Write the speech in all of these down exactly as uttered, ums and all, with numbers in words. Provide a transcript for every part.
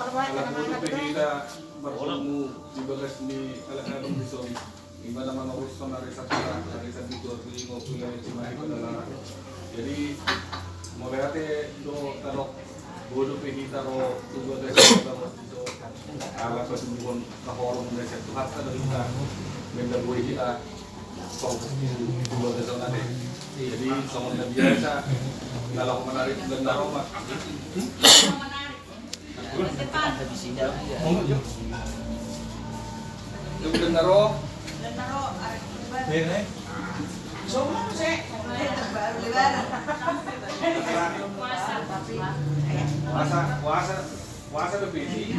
Ala bodo pe hita marpungu di bagas ni halak adat dison. Ima na manorushon ari Sabtu, ari Sabtu tu Arbilingo, wilayah Cimahi Padalarang. Jadi mauliate do tadok, bodo pe hita ro tu bagas ni bagas dison. Ala patuduhon na holong na sian Tuhanta do hita mandapothon hita. Jadi songon na biasa, na laho manarik bulan na ro ma. Bulan na ro. Puasa, puasa. Puasa do pe i.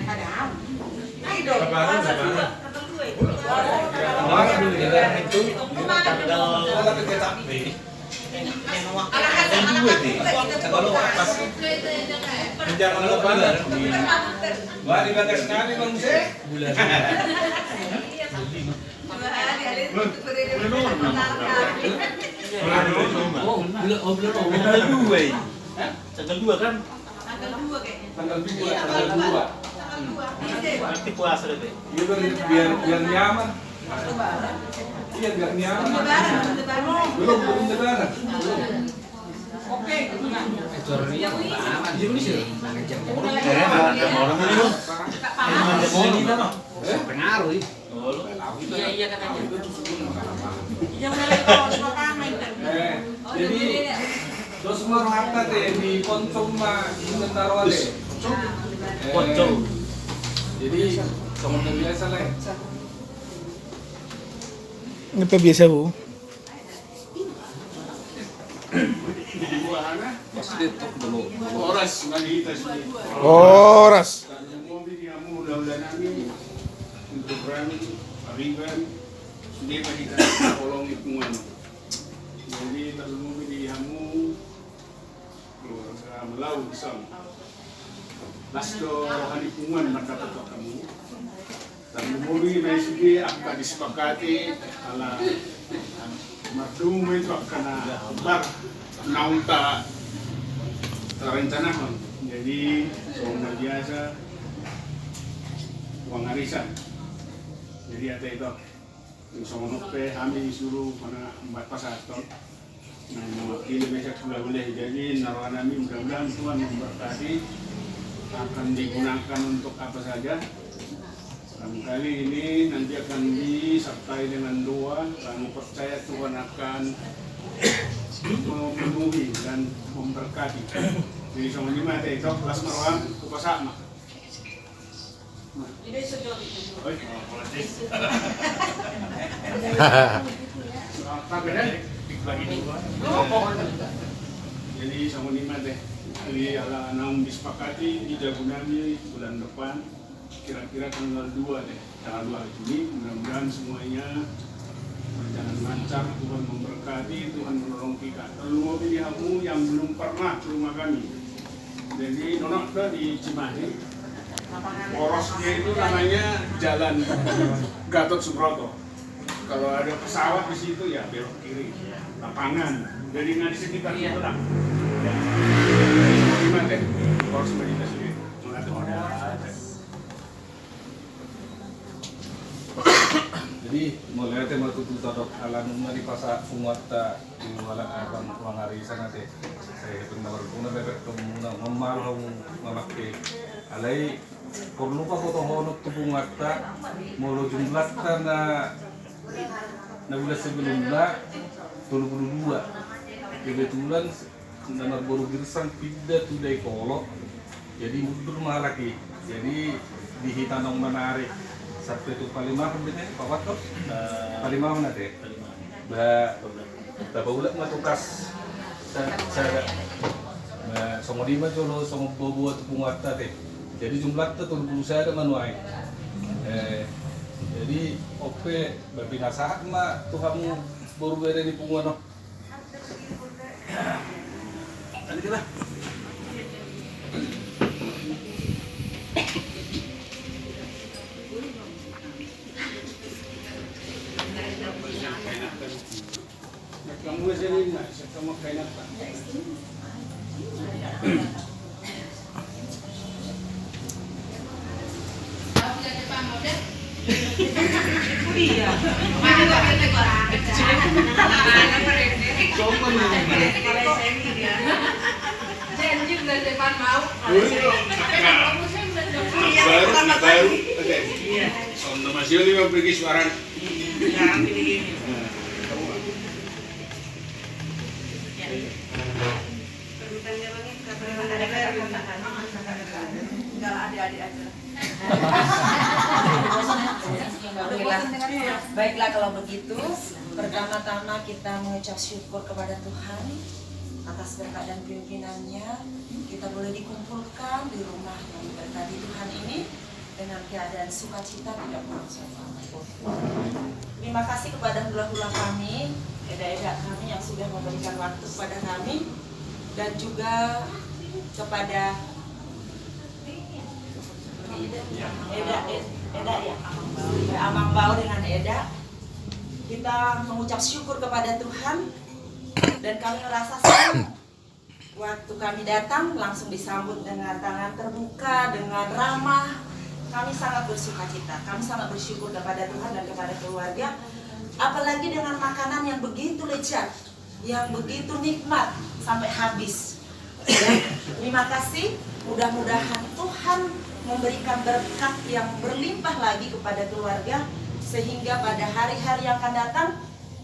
Lebaran, lebaran. Puasa do lebaran itu tanggal, tanggal dua di. Tanggal dua pas menjelang lebaran. Wah, di bagas nami, Bang, sih. Bulan. Bulan, bulan. Oh, bulan, oh, bulan, bulan dua i. Tanggal dua kan? Tanggal dua kayaknya. Tanggal dua, iya, tanggal dua. Tanggal dua. Berarti puasa deh. Iya, biar, biar, biar nyaman. Iya, biar nyaman. Lebaran, lebaran. Belum, belum lebaran. Belum. Oke, gitu kan. Iya, Bu. Iya, Bu. Pengaruh, iya. Iya, iya, katanya. Iya, mulai kau, suka kangen, kan? Eh, jadi, dos ma rohanta te, di poncong ma, di tentara te. Eh, poncong. Jadi, songon na biasa lah. Ini pe biasa, Bu. Horas, manita sude. Horas. Tarlumobi di hamu hulahula nami, Tulang Pariban, sude ma hita holongi punguan. Jadi tarlumobi di hamu keluarga Malau dison. Las do roha ni punguan mandapot hamu. Tarlumobi ma i sude angka disepakati, ala mardomu ma i tu angka na hombar naung ta, tarencanahon. Jadi songon na biasa, uang arisan. Jadi ate ito, songon on pe hami suru mana empat pasaton. Nah, mewakili masa hulahula. Jadi na roha nami, mudah-mudahan Tuhan memberkati, akan digunakan untuk apa saja. Barangkali ini nanti akan disertai dengan doa, kami percaya Tuhan akan memenuhi dan memberkati. Jadi songon i ma ate ito, las ma roham, hupasahat ma. Jadi songon i ma ate, jadi ala naung disepakati di jabu nami bulan depan, kira-kira tanggal dua ate, tanggal dua hari Juni, mudah-mudahan semuanya berjalan lancar, Tuhan memberkati, Tuhan menolong kita. Tarlumobi di hamu yang belum pernah ke rumah kami. Jadi nonok do di Cimahi. Porosnya itu namanya Jalan Gatot Subroto. Kalau ada pesawat di situ ya belok kiri. Lapangan. Jadi nggak di sekitar itu lah. Ya. Terima kasih. Poros Medina Sude. Terima kasih. Jadi mauliate ma tutu tadok ala nunga dipasahat punguanta tu halak abang uang arisan ate. Sai hepeng na marguna bebek tomuna mamalo hamu mamangke. Alai porlu pabotohonon tu punguanta molo jumlahta na, na bulan sebelumna tolu pulu dua. Kebetulan na marboru Girsang pinda tu Daikolo. Jadi mundur ma halak i. Jadi di hita naung manarik sampe tu palimahon be ate, paopat do? Eh, palimahon ate. Palimahon. Ba, tapaulak ma tu kas sa-, sada. Ba, songon i ma jolo songon boaboa tu punguanta ate. Jadi jumlahta tolu pulu sada ma nuaeng. Eh, jadi on pe ba pinasahat ma tu hamu boru bere ni punguan on. Baru, baru, oke. Sono masih lima pergi suara. Enggak, adik-adik aja. Baiklah, kalau begitu, pertama-tama kita mengucap syukur kepada Tuhan atas berkat dan pimpinannya, kita boleh dikumpulkan di rumah yang diberkati Tuhan ini dengan keadaan sukacita, tidak kurang suatu apapun. Terima kasih kepada hula-hula kami, eda-eda kami yang sudah memberikan waktu kepada kami, dan juga kepada Eda, Eda, Eda, ya. Amang Bao dengan Eda. Kita mengucap syukur kepada Tuhan dan kami merasa senang waktu kami datang langsung disambut dengan tangan terbuka, dengan ramah. Kami sangat bersukacita, kami sangat bersyukur kepada Tuhan dan kepada keluarga. Apalagi dengan makanan yang begitu lezat, yang begitu nikmat sampai habis. Ya, terima kasih. Mudah-mudahan Tuhan memberikan berkat yang berlimpah lagi kepada keluarga, sehingga pada hari-hari yang akan datang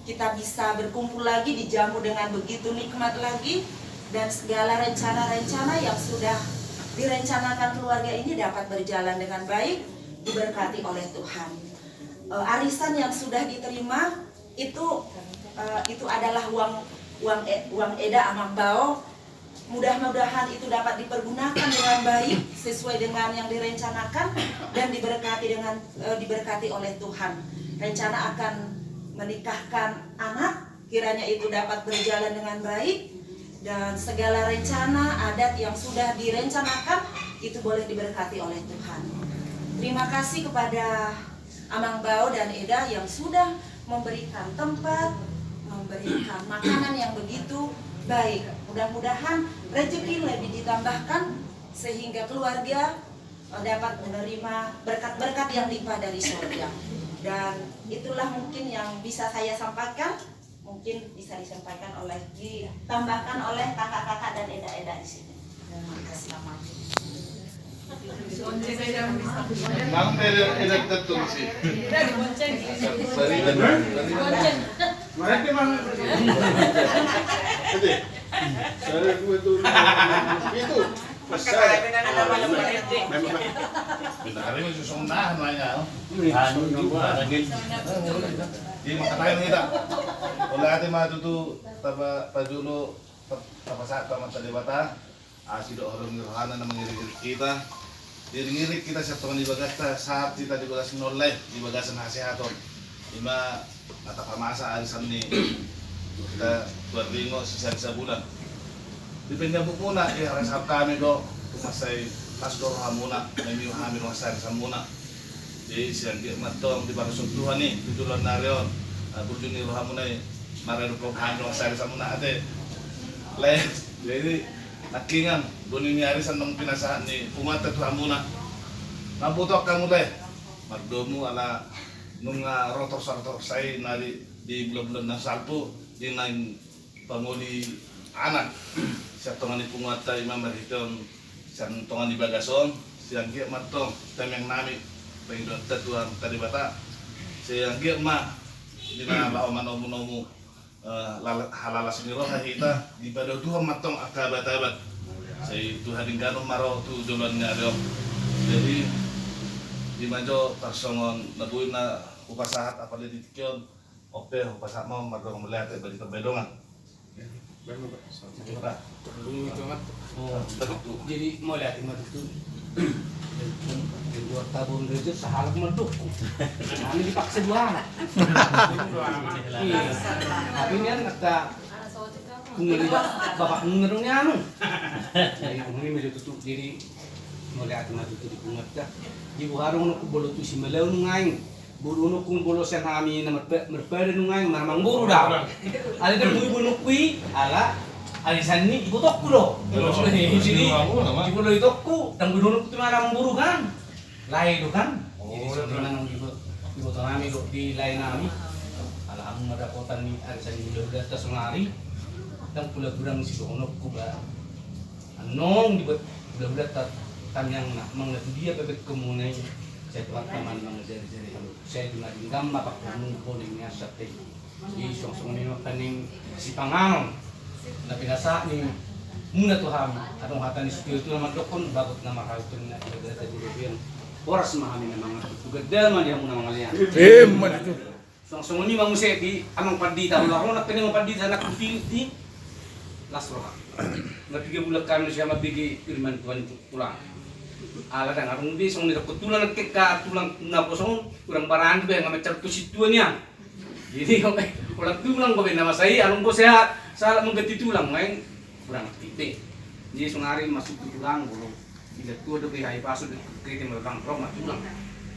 kita bisa berkumpul lagi, dijamu dengan begitu nikmat lagi, dan segala rencana-rencana yang sudah direncanakan keluarga ini dapat berjalan dengan baik, diberkati oleh Tuhan. Eh, arisan yang sudah diterima itu, eh, itu adalah uang, uang e- uang eda Amang Bao. Mudah-mudahan itu dapat dipergunakan dengan baik sesuai dengan yang direncanakan dan diberkati dengan, eh, diberkati oleh Tuhan. Rencana akan menikahkan anak, kiranya itu dapat berjalan dengan baik dan segala rencana adat yang sudah direncanakan itu boleh diberkati oleh Tuhan. Terima kasih kepada Amang Bao dan Eda yang sudah memberikan tempat, memberikan makanan yang begitu baik. Mudah-mudahan rezeki lebih ditambahkan sehingga keluarga, eh, dapat menerima berkat-berkat yang limpah dari surga. Dan itulah mungkin yang bisa saya sampaikan. Mungkin bisa disampaikan oleh, ditambahkan oleh kakak-kakak dan eda-eda di sini. Terima kasih. Nang eda, eda tettu di sini. Eda dibonceng. Sorry, sorry. Dibonceng. Berarti, Bang. Itu. Sorry, gue tuh. Itu. Besar. Benar, ini susung nahan, Bang, ya. Lanjut, barangin. Di makatai kita. Oleh hati mah tutu, tapa, pajulu, tap-, tapasahat tu Amanta Debata, asi dohot holong ni rohana na mangiring-iring hita. Diiring-iring hita sian tonga ni bagasta, sahat hita di bagas ni ombas, di bagasan hasehaton. Ima na tapamasa arisan ni hita tu Arringo, sisean Sabulan. Di panyambutmuna, di harasaon hami do, tu mansai las do rohamuna, na miu hami ruas arisanmuna. Di sian giat ma antong, di bagasan Tuhan i, tu joloan ni ari on, ah, burju ni rohamuna i, maradu po hami ruas arisanmuna ate. Lae, jadi, nangkiningan, boni ni arisan naung pinasahat ni punguanta tu hamuna. Mambotohon hamu lae, mardomu ala nunga ro torsa-torsa i nari di bulan-bulan na salpu, di naeng pangoli anak. Sian tonga ni punguanta ima marhitehon sian tonga ni bagas on, sian giat ma antong tamiang nami, pangidoanta tu Amanta Debata. Sian giat ma di na laho manomu-nomu, eh, lal-, halalas ni roha hita, dipadaohon Tuhan ma antong angka abat-abat. Sai tu hadengganon ma ro tu joloan ni ari on. Jadi, ima jo tarsongon na boi na hupasahat apala di tingki on, on pe hupasahat ma mardongan mauliate, barita bahen dongan. Jadi mauliate ma tutu. Di luar tabon rejo sahalak mandukung. Kami dipaksa dua anak. Iya. Tapi ini kan kata Bapak nunga dong ni anu. Jadi mauliate ma tutu. Jadi mauliate ma tutu di punguanta. Di buharung nukku bolo tu Simalau nunga i. Boru nukku bolo sian hami na merpa-, merpada nunga i, marmangboru da. Ala dang boi boru nukku i, ala, ala di sini ibotongku do. Jadi, ibotongku, dang boi boru nukku tu marmangboru kan. Lae do kan? Jadi songon i ma nang di iboto nami dohot di lae nami. Ala hamu ma dapotan ni arisan ni hulahulanta sonari. Ndang pola hurang sidohononku ba. Annon dibuat hulahulanta tangiangna, manang na tu dia pe bengkemuna i, sai Tuhanta ma na mangajarijari hamu. Sai tu na denggan ma pangkorhonmu, boning ni arsanta i. Jadi songon i ma paning sipanganon na pinasahat ni muna tu hami. Adong hata ni situatua na mandokkon, bagot na marhau tong na ibadah tadi. Horas ma hami na mangan, tu ganda ma di hamu na mangalean. Ima tutu. Songon i ma muse di amang pandita, holan ro nangkin amang pandita na hutiti, las roha. Marpiga bulan hami sian mambege firman Tuhan tu tulang. Ala ndang adong be songon i dokkon tulang, nangkin angka tulang naposo on hurang barani be, nga mansai tu situan i an. Jadi holan tulang be na masa i, adong be sahalak mangganti tulang, nga hurang aktif be. Jadi sonari masuk tu tulang, molo idatua dope hahipason, dope memang ro ma tulang.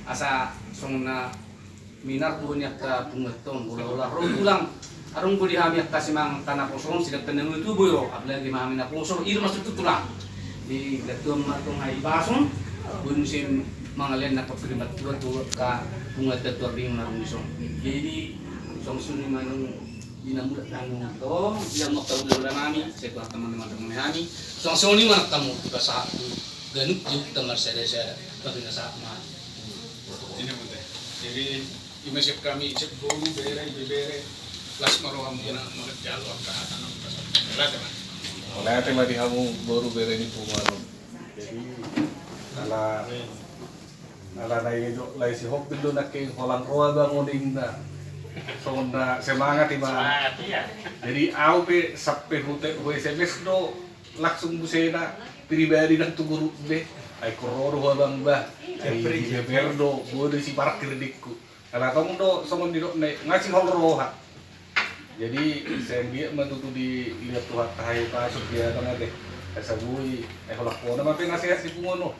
Asa songon na minarduhon ni angka punguanta on, molo holan ro tulang, adong be di hami angka simangan, angka naposo on, sedangkan na tua-tua boi ro, apalagi ma hami naposo, i do masuk tu tulang. Di idatua ma tong hahipason, boi muse mangalean na pangkiriman Tuhan tu angka punguanta tu ari on na adong dison. Jadi songon i ma nang di na mulak tanggung tong, di na mulak tanggung nami, sai Tuhanta ma na mandongani hami. Songon i ma nang hamu, dipasahat tu ganup di hita marsada-sada, tapi na sahat ma. Jadi ima sian hami, sian boru, bere, ibebere, las ma rohamu na manjalo angka hata na hupasa. Mauliate ma. Mauliate ma di hamu boru, bere ni punguan on. Jadi ala, ala na i do, lae si Hobil do nangkin holan ro abang on ninna. Songon na semangat i ma. Semangat, iya. Jadi au pe sampe hute, hu S M S do langsung muse na pribadi, ndang tu grup be. Ai ingkon ro do ho abang bah. Ai di B P R do, boi do siparkir dingku. Ala tong do songon didok na i, nga sihol roha. Jadi sai anggiat ma tutu diliat Tuhanta hahipason di abang ate. Asa boi, eh, holan hona ma pe nasehat ni punguan on.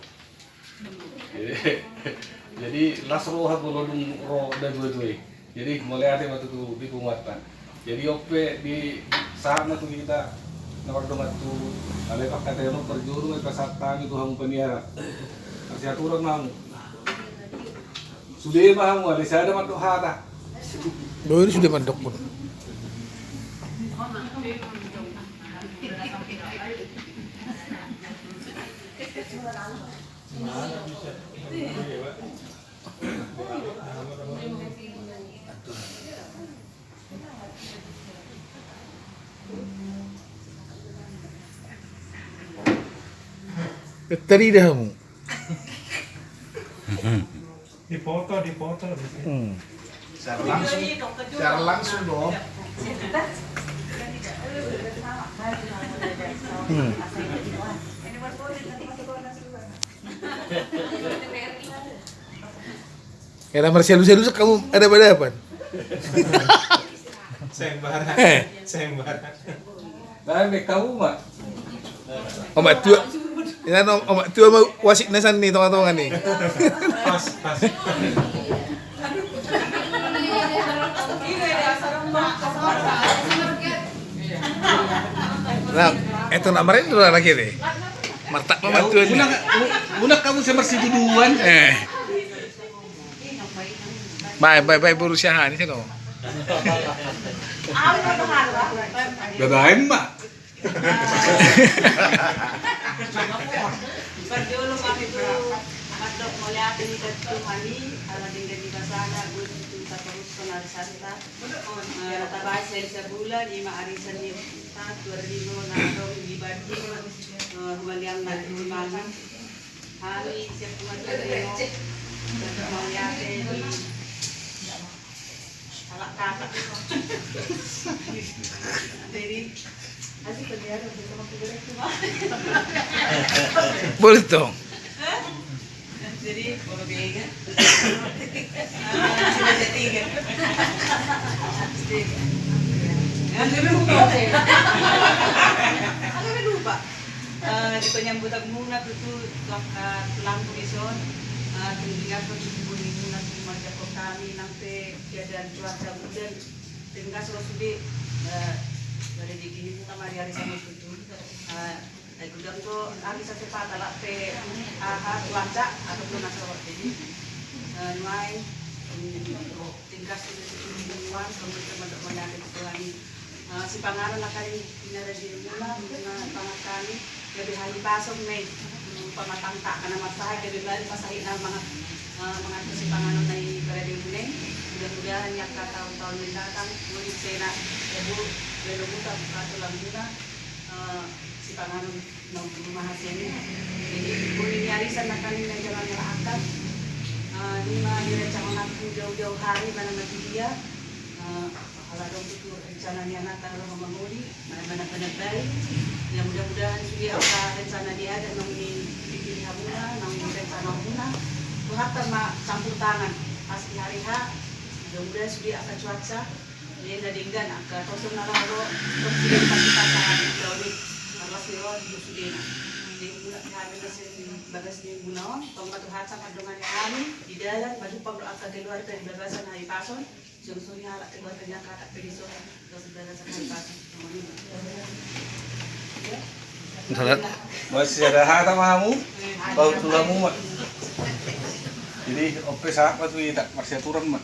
Jadi las roha molo dung ro na dua-dua i. Jadi mauliate ma tutu di punguanta. Jadi on pe di sahat ma tu hita na mardongan tubu, alai pangkataion on parjolo ma dipasahat hami tu hamu paniaran. Marsiaturan ma hamu. Sude ma hamu, alai sada mandok hata. Boi do sude mandok pun. Tadi dah hamu. Dipoto, dipoto. Hmm. Siaran langsung, siaran langsung dong. Hmm. Era marsialu-sialu, sekarang ada pada apa? Sayembara. Eh. Sayembara. Nah, me kamu, Mak. Omak tua. Ina no, omak tua ma wasit na sian i tonga-tonga ni. Pas, pas. Nah, itu na marindro lagi deh. Martak ma omak tua ni. Unang, unang kamu sama si Duduan. Eh. Bae, bae, bae, boru siahan, sino. Babaen ma. Parjolo hami tu mandok mauliate ma tu Tuhan i, ala denggan ni basana, boi tutu taparushon arisanta. Eh, tabaen sian sabulan, ima arisan ni ta, tu ari on na adong di Bandung, eh, humaliang na tu Bandung. Hami sian punguan Tondino, mauliate di halak kakak. Jadi, asik kerja, udah sama aku beres cuma. Boleh dong. Hah? Jadi, kalau kayaknya, ah, sudah jadi kan? Jadi, jangan lupa. Aku lupa. Eh, di penyambutan muna tutu, eh, tulangku dison, eh, tung di ngapa tutu buni muna tu manjangkon hami nang pe keadaan cuaca udan. Tung asa sude, eh, pada di gini muna mari ari sama tutu. Eh, ai godang do hami sasepata lak pe, aha, cuaca, ataupun asa. Jadi, Tingkas tu tingki tingki nuan, kami termasuk melihat itu kami. Eh, sipanganon na kari pinaradi muna, muna pangan kami, gabe hahipason ma i, pamatangta, karena masahi, gabe balik masahi na manga, eh, mangan sipanganon na i paradi muna i. Mudah-mudahan di angka taon-taon mendatang, mungkin sena, ya bu, belo buta, buka tulang muna, eh, sipanganon. Nunga mahaseni. Jadi, buni ni arisan na kami na jalan na akan. Ah, nunga direncanakan jauh-jauh hari mana mati dia. Ah, ala adong tutu rencana ni anak kalau mamangoli, mana mana penambai. Ya mudah-mudahan sudah apa rencana dia ada nang di pikir hamuna, nang rencana hamuna. Tuhan ma campur tangan pas di hari H. Mudah-mudahan sudah apa cuaca. Ia na denggan angka toson na laho, toson na pasti pasangan daun i. Marlas ni roha di sudena. Jadi mulak ni hami na sian bagas ni muna on, tong ma Tuhan sangkap dongani hami di dalan, majumpang do angka keluarga di bagasan hahipason. Sungsung ni halak keluarga ni angka anak pe dison, toson bagasan hahipason. Salah. Masih ada hata mamu, bau tulamu ma. Jadi oke, sahat ma tu ita, marsiaturan ma.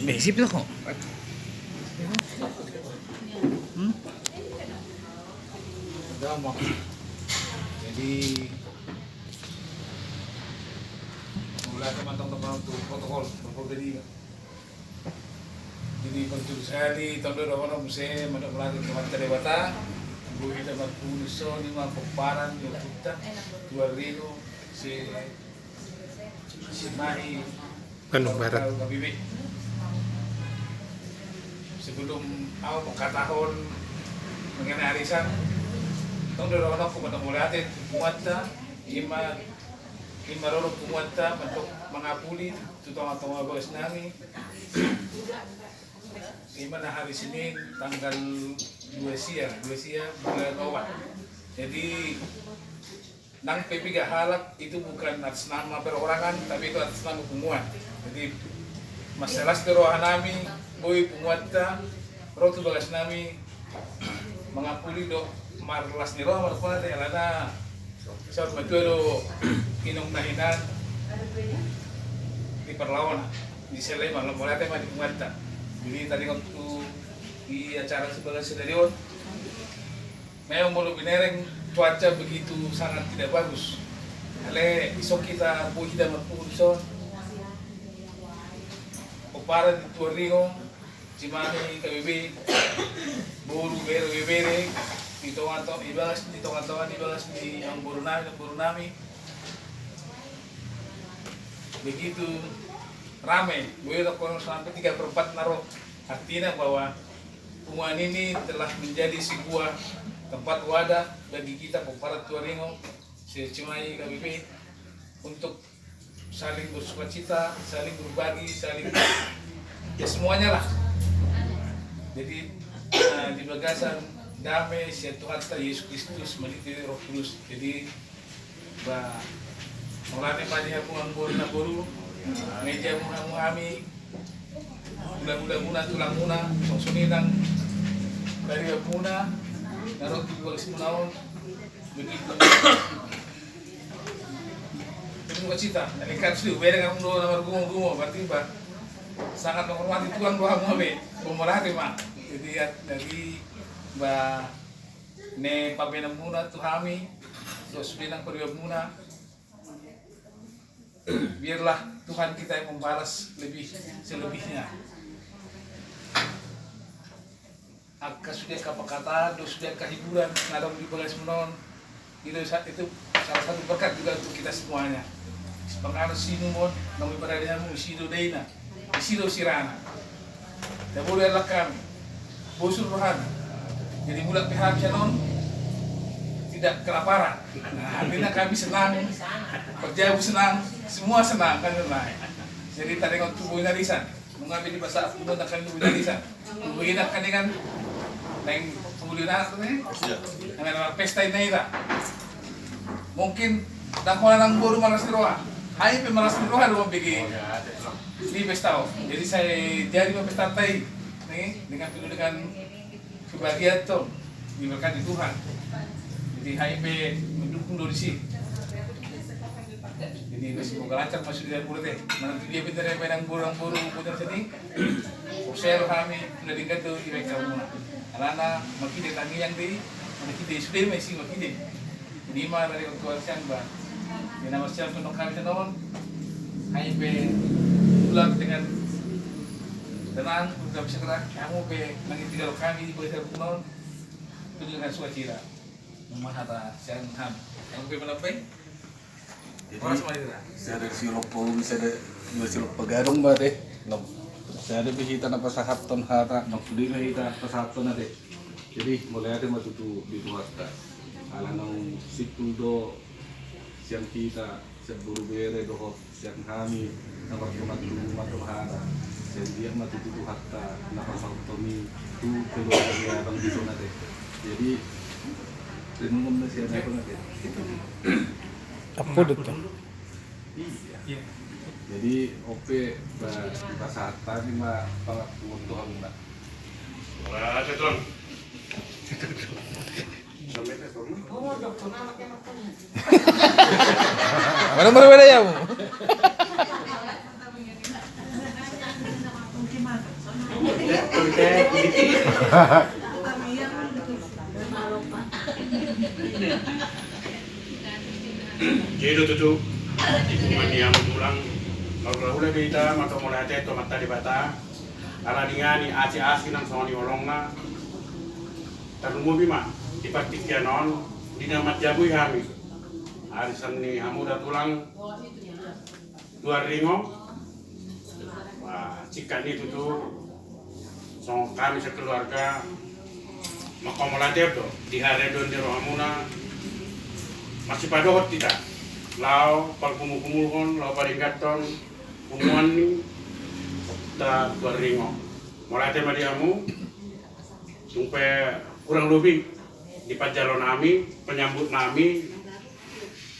Beh, sip tu kok. Hmm? Jadi, mulai ke mantong tempat untuk protokol, protokol tadi. Jadi, pertama sekali, tong do dohonon muse, mandok mauliate tu Amanta Debata, boi hita marpungu dison, ima pomparan ni ompunta, Tuan Ringo, si, si Mahi, Bandung Barat. K B B. Sebelum au mangkatahon mengenai arisan, tong do dohononku mandok mauliate tu punguanta, ima, ima rorong punguanta, mandok mangapuli, tu tonga-tonga bagas nami. Ima na hari Senin tanggal dua sia, dua sia bulan opat. Jadi nang pe piga halak itu bukan atas nama perorangan, tapi itu atas nama punguan. Jadi mansai las do roha nami, boi punguanta ro tu bagas nami, mangapuli do marlas ni roha, marpunguan, alana saur matua do inong na hinan di parlaona. Di sela i ma, mauliate ma di punguanta. Jadi tadi waktu di acara sebelah sedari on, memang molo binereng cuaca begitu sangat tidak bagus. Ale isok kita boi hita marpungu dison. Pomparan ni Tuan Ringo, si Mahi, K B B, boru, bere, bebere, di tonga-tonga, di bagas, di tonga-tonga, di bagas ni amangboru nami, amangboru nami. Begitu rame, boi do kono sampai tiga perempat na ro. Artinya bahwa punguan ini telah menjadi sebuah tempat wadah bagi kita, pomparan Tuan Ringo, si, si Mahi, K B B, untuk saling bersukacita, saling berbagi, saling, ya, semuanya lah. Jadi, eh, di bagasan dame sian Tuhanta Yesus Kristus, Maria, Roh Kudus. Jadi, ba, mauliate ma di hamu amangboru, namboru, meja muna, hamu, hami, hula-hula muna, tulang muna, sungsung i nang pariban muna na ro tu bagas muna on. Begitu. Begitu sukacita. Jadi kan sudah beda kan, do na margumo-gumo, berarti ba sangat menghormati Tuhan do hamu be. Mauliate ma. Jadi ya, jadi ba ne pambahenan muna tu hami, do sude nang pariban muna. Biarlah Tuhan kita yang membalas lebih selebihnya. Angka sude angka panghataion do sude angka hiburan na adong di bagas muna on, itu sa-, itu salah satu berkat juga untuk kita semuanya. Sipanganon sinumon, nang ibaratnya mu sido daina. Disi do sirana. Tabo do halak hami. Bosur rohana. Jadi mulak pe hami sian on tidak kelaparan. Nah, artinya kami senang. Parjabu senang. Semua senang kan, nah. Jadi taringot tu boru ni arisan. Nunga be dipasahat tu boru ni arisan. Boru ni kan, kan naeng boru ni anak tu ne. Nang pesta i na ira. Mungkin ndang holan nang boru marlas ni roha. Hami pe marlas ni roha do mambege ni pesta on. Jadi sai jadi ma pestanta i, ne, dengan penuh dengan kebahagiaan tong, diberkati Tuhan. Jadi hami pe mendukung Tung do disi. Jadi masih buka lancar masuk di dapur teh. Mana tu dia pintar yang main boru boru putar sini. Porsel kami sudah digantung di mereka rumah. Karena makin dia tangiang di, makin dia sudah masih makin dia. Jadi mah dari waktu siang bah. Dia nama siang penuh kami tenon. Hai be pulang dengan tenang, udah bisa gerak. Kamu be lagi tinggal kami di bawah telepon. Itu dengan sukacita. Mama hata sian ham. Yang gue menampai. Jadi, horas ma hita. Sada silop pogum, sada dua silop pagadong ba teh. Sada be hita na pasahathon hata, na sude ma hita pasahathon ate. Jadi mauliate ma tutu di Tuhanta. Ala naung simpul do sian hita, sian boru bere dohot sian hami na marhormat tu umat dohot hata. Sian dia ma tutu Tuhanta na pasahathon i tu keluarga ni abang di son ate. Jadi renungan na sian abang ate. Apa do tu? Iya. Jadi ope ba dipasahat tadi ma pangakuan Tuhan ma. Ora seton. Mana mana mana ya mu? Jadi do tutu. Mani amu tulang. Marhula-hula do hita mauliate tu Amanta Debata. Ala dengani asi-asi nang songon i holongna. Tarlumobi ma di partingkian on di na manjabui hami. Arisan ni hamu da tulang Tuan Ringo. Wah, singkat ni tutu songon hami sekeluarga manghamauliateon do di hariadoan ni rohamuna. Masipadohot hita laho pagumu-gumuhon, laho padengganhon punguan ni Tuan Ringo. Mauliate ma di hamu. Tung pe kurang lobi di panjalo nami, panyambut nami,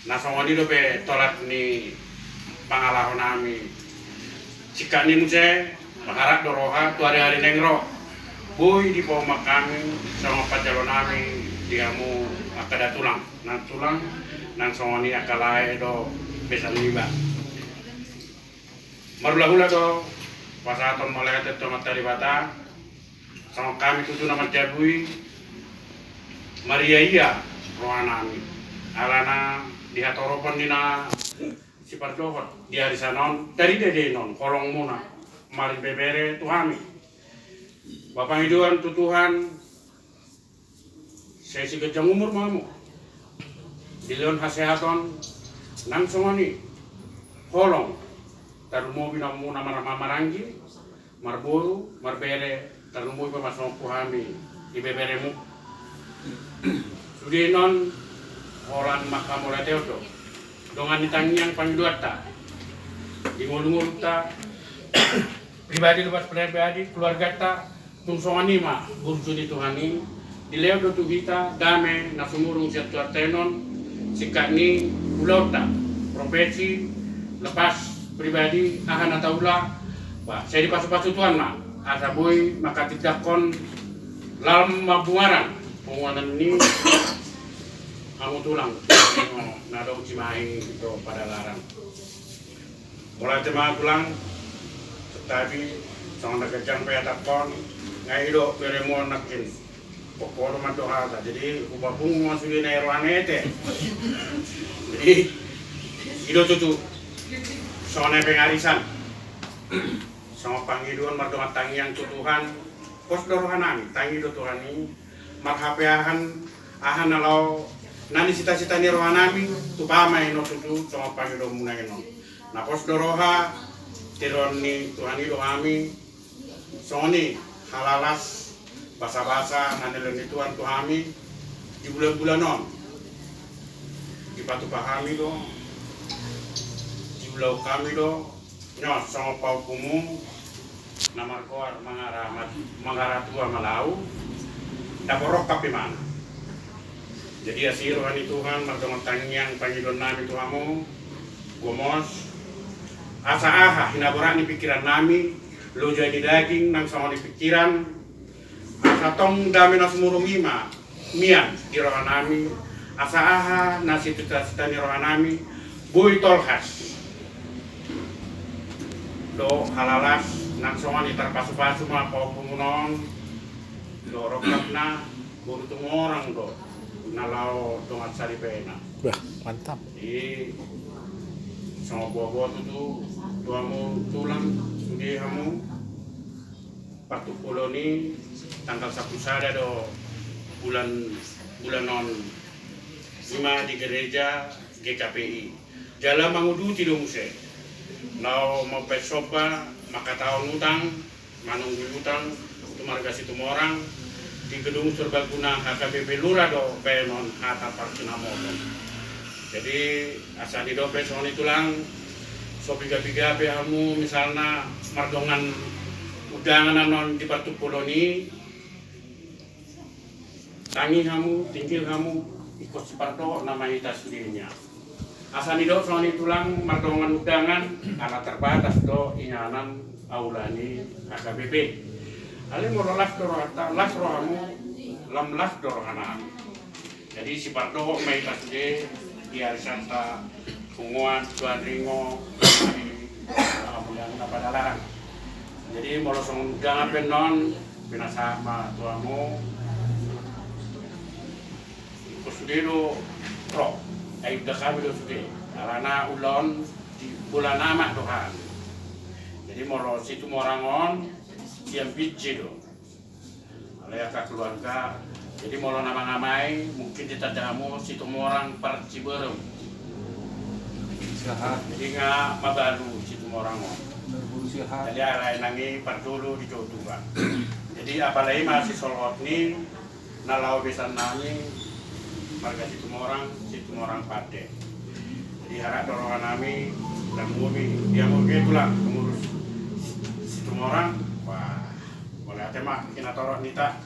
na songon i dope tolat ni pangalaho nami. Singkat ni muse, mangharap do roha tu ari-ari naeng ro. Boi dipauma hami songon panjalo nami di hamu angka da tulang, nang tulang, nang songon i angka lae do besan niba. Marhula-hula do pasahathon mauliate tu Amanta Debata. Songon hami tutu na manjabui, maria-ia roha nami. Alana di hatoropon ni na sipardohot di arisan on, tarida do inon holongmuna, marbebere tu hami. Ba pangidoan tu Tuhan, sai siganjang umur ma hamu. Dilehon hasehaton nang songon i holong, tarlumobi na muna mar-, marhahamaranggi, marboru, marbere, tarlumobi ma songon hami ibeberemu. Sude on holan manghamauliateon do. Dongan ni tangiang pangidoanta, di ngolu-ngolunta, pribadi lepas pribadi, keluarganta, tung songon i ma burju ni Tuhan i. Dilehon do tu hita dame na sumurung sian Tuhanta i non. Singkat ni ulaonta, profesi, lepas pribadi, aha na taula, bah, sai dipasu-pasu Tuhan ma asa boi manghatindanghon lam mambuaran punguan ni hamu tulang na adong Cimahi do Padalarang. Mauliate ma tulang. Tapi songon na ganjang pe atakon, nga i do beremu on nangkin. Pokok do mandok hata, jadi hupapungu ma sude na i rohana ate. Jadi i do tutu songon na i pengarisan. Songon pangidoan mardongan tangiang tu Tuhan. Pos do roha nami, tangi do Tuhan i. Marhapeahan aha na laho na nisita-sita ni roha nami, tupa ma i non tutu songon pangidoanmuna i non. Na pos do roha, tiroan ni Tuhan i do hami. Songon i halalas basa-basa na nilehon ni Tuhan tu hami di bulan-bulan on. Dipatupa hami do, diulahon hami do. Nyo songon pahompumu na margoar mangara, mangaratua malau, dapot rongkap imana. Jadi asi roha ni Tuhan mardongan tangiang pangidoan nami tu hamu. Gomos asa aha hinaborat ni pikiran nami, loja ni daging nang songon ni pikiran, asa tong dame na sumurung i ma mian di roha nami, Asa aha na sicita-cita ni rohanami boi tolhas dohot halalas, nang songon i tarpasupasu ma pahompumuna on dohot rongkapna, boru Tumorang do na laho dongan saripena. Bah, mantap. Jadi songon boaboa tutu tu hamu tulang, sude hamu, partumpolon i tanggal sampulu sada do bulan, bulan on, i ma di gereja G K P I. Jala manguduti do muse laho mambaen somba, mangkatahon utang, manunggui utang tu marga Situmorang di Gedung Serbaguna H K B P Lura do baenon hata parsinamoton. Jadi asa nidok pe songon i tulang, so piga-piga pe hamu misalna mardongan undangan annon di partumpolon i, tangi hamu, tinggil hamu, ingkon sipardohot nama hita sudena. Asa nidok songon i tulang, mardongan undangan ala terbatas do inganan aula ni H K B P. Alai molo las do rohanta, las rohamu, lam las do rohana. Jadi sipardohot ma hita sude di ari Sabtu, punguan, Tuan Ringo, di Amulian na padalarang. Jadi molo songon undangan pe annon, pinasahat ma tu hamu. Ingkon sude do ro, ai undang hami do sude. Alana ulaon di bulan amak do hami. Jadi molo Situmorang on, sian Binjai do. Alai angka keluarga, jadi molo na mangamai mungkin ditanda hamu Situmorang Parciberem. Sehat. Jadi nga mabalu Situmorang on. Berburu sehat. Jadi alai nang i parjolo di jotuba. Jadi apalai ma sisolhot ni na laho besan nami marga Situmorang, Situmorang Pande. Jadi harap do rohanami, dan mumi dia mau ke tulang pengurus Situmorang. Wah, mauliate ma hinatorop nita.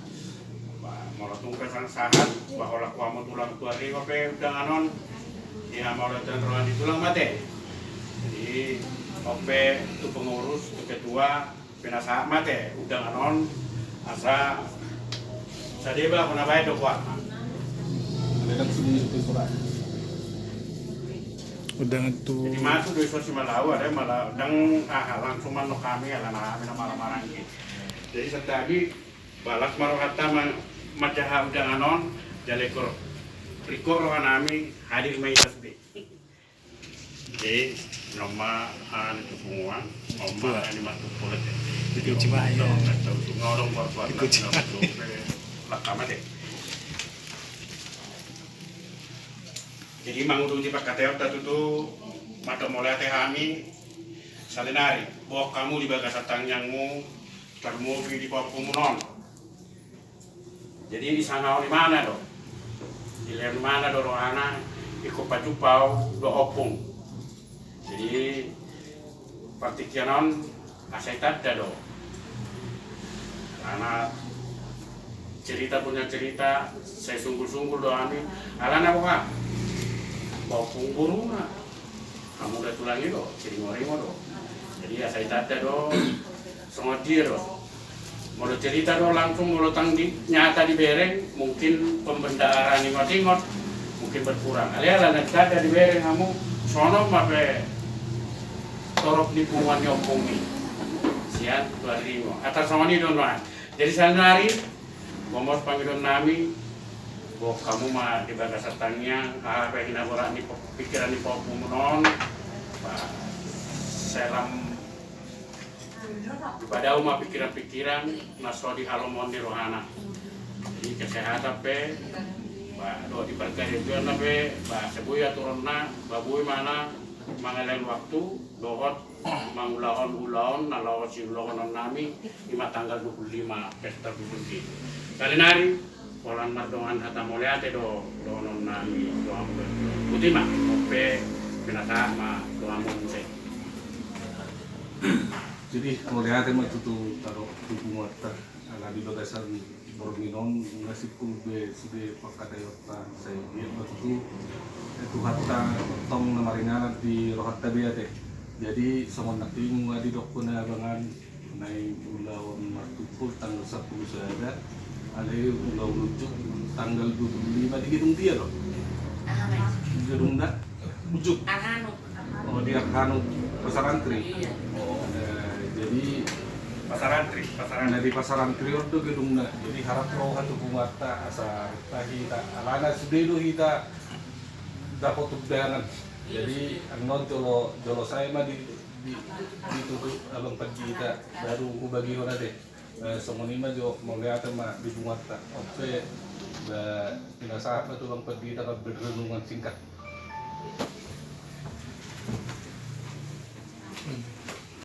Bah, molo tung pe sangsahat, bah, holan huhut hamu tulang Tuan Ringo pe undangan on, di hamauliateon roha ni tulang ma ate. Jadi on pe tu pengurus, tu ketua, pinasahat ma ate undangan on, asa sadeba hona baen do kuat ma. Undangan tu. Jadi masuk do iso si malau, ada malah dang aha, langsung manok hami, alana hami na marhahamaranggi. Jadi sadari balas ma rohanta ma, manjaha undangan on, jala ingkon ringkot rohanami hadir ma hita sude. Jadi, nama, ah, ni tu punguan, nama, ni matu polet. Jadi, kunci ma, iya. Kunci ma. Jadi, manguduti pangkataionta tutu, mandok mauliate hami, saonari, boan hamu di bagasan tangiangmu, tarlumobi di pahompumuna on. Jadi disangap ni imana do, dilehon ni imana do rohana, ingkon pajumpa au dohot ompung. Jadi partingkian on asa ditanda do. Karena cerita punya cerita, sai sunggul-sunggul do hami. Alana boha? Ba ompung boruna. Hamu da tulang i do, siringoringo do. Jadi asa ditanda do, songon dia do. Molo cerita do langsung, molo tang di, nyata dibereng, mungkin pembendaharaan ingot-ingot mungkin berkurang. Alai ala na ditanda dibereng hamu, songon on ma pe torop ni punguan ni ompung i. Sian Tuan Ringo. Atas songon i do nuaeng. Jadi saonari, gomos pangidoan nami, boan hamu ma di bagasan tangiang, aha pe hinagorat ni pe-, pikiran ni pahompumuna on, ba, sai lam dipadao ma pikiran-pikiran na so dihalomohon ni rohana. Jadi kesehatan pe, ba, dohot di parkarejoanna pe, ba, sai boi aturonna, ba, boi ma na mangalehon waktu, dohot mangulahon ulaon na laho siulahonon nami, i ma tanggal dua puluh lima pesta bubut i. Saonari, holan mardongan hata mauliate do dohonon nami, dohot hamu. Boti ma, on pe pinasahat ma dohot hamu muse. Jadi, mauliate ma tutu tadok tu punguanta, ala di bagasan borngin on, nga simpul be sude pangkataionta, sai dia ma tutu, eh, Tuhanta tong na maringanan di rohanta be ate. Jadi songon nangkin nga didokkon abangan, nai ulaon martumpol tanggal sampulu sada, alai ulaon unjuk tanggal dua puluh lima di gedung dia do. gedungna? Ujuk. Arhanut. Oh, di Arhanut, Pasar Antri. Iya. Oh, eh, jadi Pasar Antri, Pasar Antri. Nah, di Pasar Antri on do gedungna. Jadi harap roha tu punguanta asa tahi ta alana sude do hita dapot undangan. Jadi annon jolo jolo sae ma di di ditutu abang pandita baru hubagihon ate. Eh, songon i ma jo mauliate ma di punguanta. Oke, ba pinasahat ma tu abang pandita ma berrenungan singkat.